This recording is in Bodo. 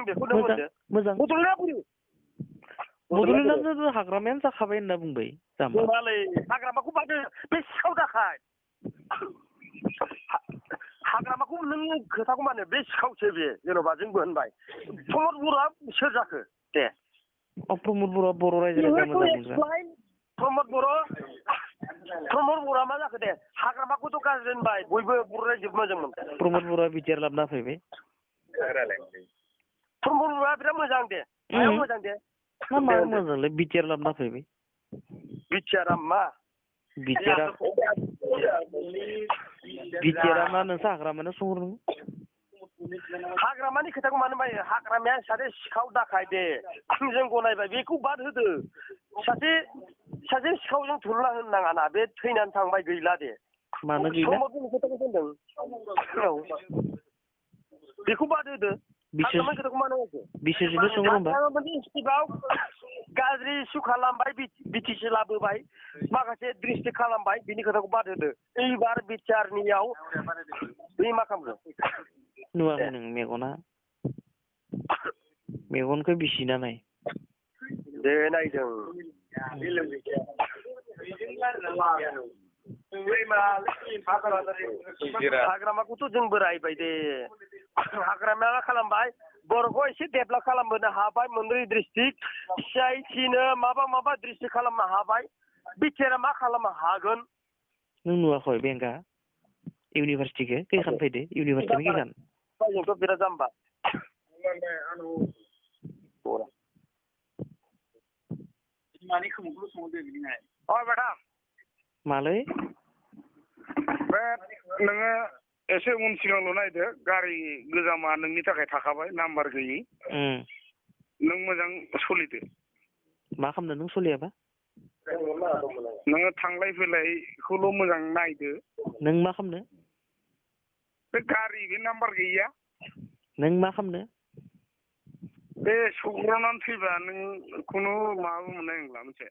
बेखौनो मोनदो मोजां बड'लेण्डआ बोरो बड'लेण्डआनो हाग्रामायानो जाखाबाय होनना बुंबाय जाम्बा नङालै हाग्रामाखौ बादो बे सिखाव दाखाय हाग्रामाखौ नों खोथाखौ मानो बे सिखावसो बे जेन'बा जोंबो होनबाय प्रमद बर'आ सोर जाखो दे प्रमद बर'आ बर' रायजो राजा मोजां मोनग्रा प्रमद बर'आ मा जाखो दे हाग्रामाखौथ' गाज्रि होनबाय बयबो बर' रायजो मोजां मोन प्रमद बर'आ बिटिआर लाबोना फैबाय प्रमद बर'आ बिराद मोजां दे मायाव मोजां दे मा मोजांलै बिटिआर लाबोना फैबाय बिटिआरआ मा बिटिआरआ मा नोंसो हाग्रामानो सोंहरदों हाग्रामानि खोथाखौ मानो बायो हाग्रामाया सासे सिखाव दाखाय दे जों गनायबाय बेखौ बाद होदो सासे सिखावजों थुलुंगा होनो नाङा ना बे थैनानै थांबाय गैला दे मानो गैला खोथाखौ होनदों औ बेखौ बाद होदो हाग्रामानि खोथाखौ मानो होदो बिसोरजोंनो सोंहर होमबा डिस्ट्रिक्टआव गाज्रि इस्यु खालामबाय बिटिसि लाबोबाय माखासे डिस्ट्रिक्ट खालामबाय बिनि खोथाखौ बाद होदो एबार बिटिआरनियाव बै मा खालामदों नुवाखै नों मेगनखौ बिसिना नाय दे नायदों हाग्रामाखौथ' जोंबो रायबाय दे हाग्रामाया मा खालामबाय बर'खौ एसे डेभेलप खालामबोनो हाबाय मोनब्रै डिस्ट्रिक्ट CITनो माबा डिस्ट्रिक्ट खालामनो हाबाय बिटिआरआ मा खालामनो हागोन नों नुवाखै बेंका इउनिभारसिटिखौ खैखान फैदो इउनिभारसिटिनि खैखान जोंथ' बिराद जाम्बा मालै बे नोङो एसे उन सिगांल' नायदो गारि गोजामा नोंनि थाखाय थाखाबाय नाम्बार गैयि नों मोजां सलिदो मा खालामदों नों सलियाबा नोङो थांलाय फैलायखौल' मोजां नायदो नों मा खालामनो बे गारि बे नाम्बार गैयिया नों मा खालामनो बे सौग्रावनानै फैबा नों खुनु माबाबो मोननाय नंला मोनसे